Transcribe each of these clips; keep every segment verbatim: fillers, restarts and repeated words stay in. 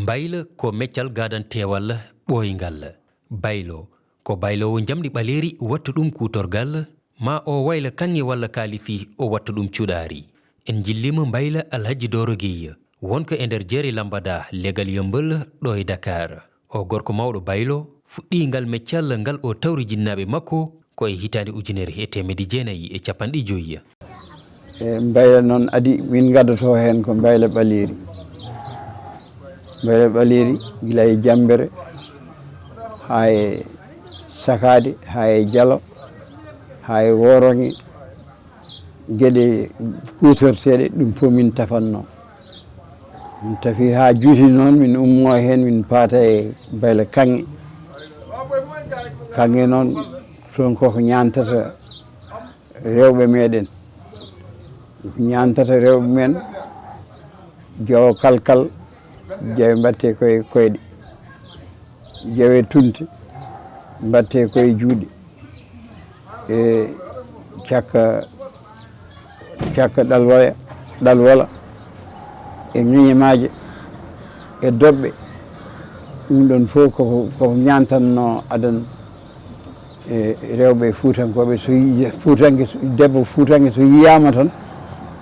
Mbayla ko meccal gaadanteewal ɓooyngal. Baylo ko bayloowo njamndi ɓaleeri watta ɗum kuutorgal, maa o wayla kaŋŋe walla kaalisi o watta ɗum cuɗaari. En njilliima Mbayla Alhaji Dooro Gey, wonko e nder jeere Lambada, legal Yëmbël, ɗo e Dakar. O gorko mawɗo baylo, fuɗɗii ngal meccal ngal o tawri jinnaaɓe makko ko e hitaande ujunere e teemedde jeenayi e cappanɗe joyi. E mbayla noon adi, min ngaddoto heen ko mbayla ɓaleeri. Mbayla ɓaleeri gila e Jammbere, haa e Sakaade, haa e Jalo, haa e Wooronge, geɗe kuutorteeɗe, ɗum fof min tafanno. Min tafi haa juuti noon, min ummo heen, min paata e mbayla kaŋŋe. Kaŋŋe noon, toon koko ñaantata rewɓe meɗen. Koko ñaantata rewɓe men, jowo kalkal, jawe mbatte koye koyɗe, jawe tunte mbatte koye juuɗe, e cakka, cakka ɗalwaya, ɗalwala, e ŋeñemaaje, e doɓɓe. Ɗum ɗon fof koko, koko ñaantanno adan e rewɓe fuutankooɓe. So yi-, fuutanke, debbo fuutanke so yiyaama tan,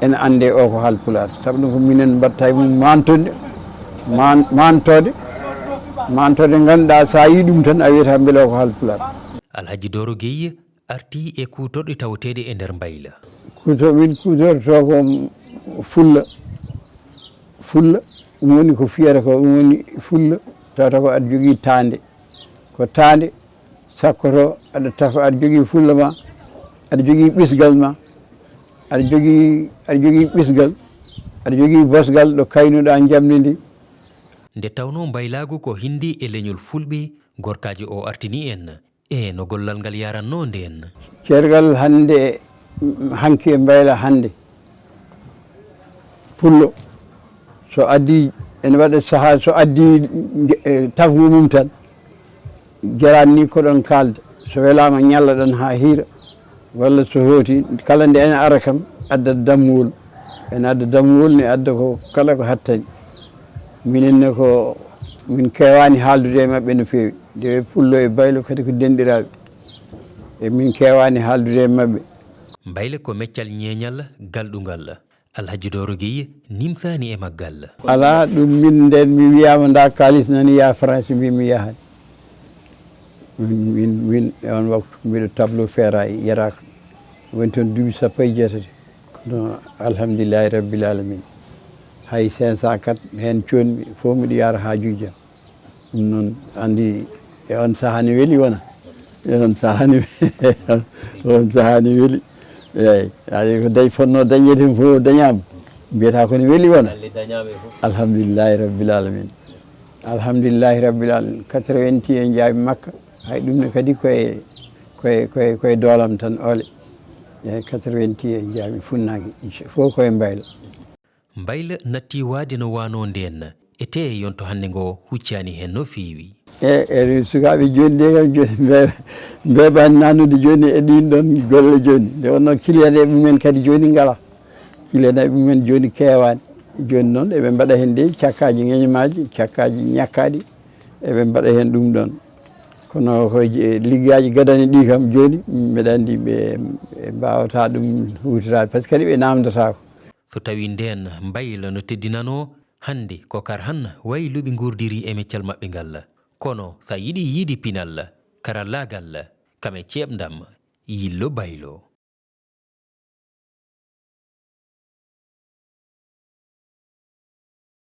ene annde o ko haalpulaar. Sabu ɗum ko minen mbaɗta e mum maantonde, maan-, maantode, maantode ngannduɗaa so a yii ɗum tan a wiyata mbele o ko haalpulaar. Alhaji Dooro Gey arti e kuutorɗe tawateeɗe e nder mbayla. Kuuto-, min kuutorto ko fulla. Fulla, ɗum woni ko fiyata ko, ɗum woni fulla, tawata ko aɗa jogii taande. Ko taande, sakkoto, aɗa tako, aɗa jogii fulla ma, aɗa jogii ɓisgal ma, aɗa jogii, aɗa jogii ɓisgal, aɗa jogii bosgal ɗo kaynuɗaa njamndi ndi. Nde tawnoo mbaylaagu ko hindi e leñol Fulɓe, gorkaajo o artini en e no gollal ngal yaranno ndeen. Ceergal hannde, hanki e mbayla hannde. Pullo, so addi, ene waɗa sahaa, so addi, eh, tafngu mum tan, jarani ni ko ɗon kaalda. So welaama, ñalla ɗon haa hiira. Walla so hooti, kala nde ene ara kam, adda dammuwol. Ene adda dammuwol, ne adda ko kala ko hattani. Minen ne ko, min keewaani haaldude e maɓɓe no feewi. Nde pullo e baylo kadi ko denɗiraaɓe. E min keewaani haaldude e maɓɓe. Mbayla ko meccal ñeeñal galɗungal. Alhaji Dooro Gey nimsaani e maggal. Alaa, ɗum min ndeen mi wiyaama ndaa kaalis nani yaa France, mbi mi yahan. Min, min, min e on waktu mbiɗo tableau feeraay yaraaka. Woni toon duuɓi sappo e jeetati. Kono alhamdulillahi rabbil alamin. Hay cinq cent quatre heen coonmi fof miɗo yaara haa Juuja. Ɗum noon, anndi e on sahaa ne weli wona. E on sahaa ne, on sahaa ne weli. Eeyi, aɗa ko dañ-, fotnoo dañeede fof dañaama. Mbiyata ko ne weli wona. Alhamdulillahi rabbil alamin. Alhamdulillahi rabbil alamin. Quatre-vingt-un en njaami Makka. Hay ɗum ne kadi koye, koye, koye, koye doolam tan oole. Eeyi, quatre-vingt-un en njaami funnaange. Incha-, fof koye mbaylo. Mbayla natti waade no waanoo ndeen, e tee yonto hannde ngo huccaani heen no feewi. E, e sukaaɓe jooni de kam jooni mbe-, mbeeɓaani naatnude jooni e ɗiin ɗoon golle jooni. Nde wonnoo kiliyaneeɓe mumen kadi jooni ngalaa. Kiliyaneeɓe mumen jooni keewaani. Jooni noon eɓe mbaɗa heen de cakkaaji ŋeñmaaji, cakkaaji ñakkaaɗi, eɓe mbaɗa heen ɗum ɗoon. Kono ko je-, liggaaji gadani ɗi kam jooni, mbeɗa anndi ɓe, ɓe mbaawataa ɗum huutiraade, par ce que kadi ɓe naamndotaako. So tawii ndeen mbayla no teddinanoo, hannde ko kar han wayi luɓi nguurdiri e meccal maɓɓe ngal. Kono so a yiɗi yiide pinal, karallaagal, kam e ceeɓndam, yillo baylo.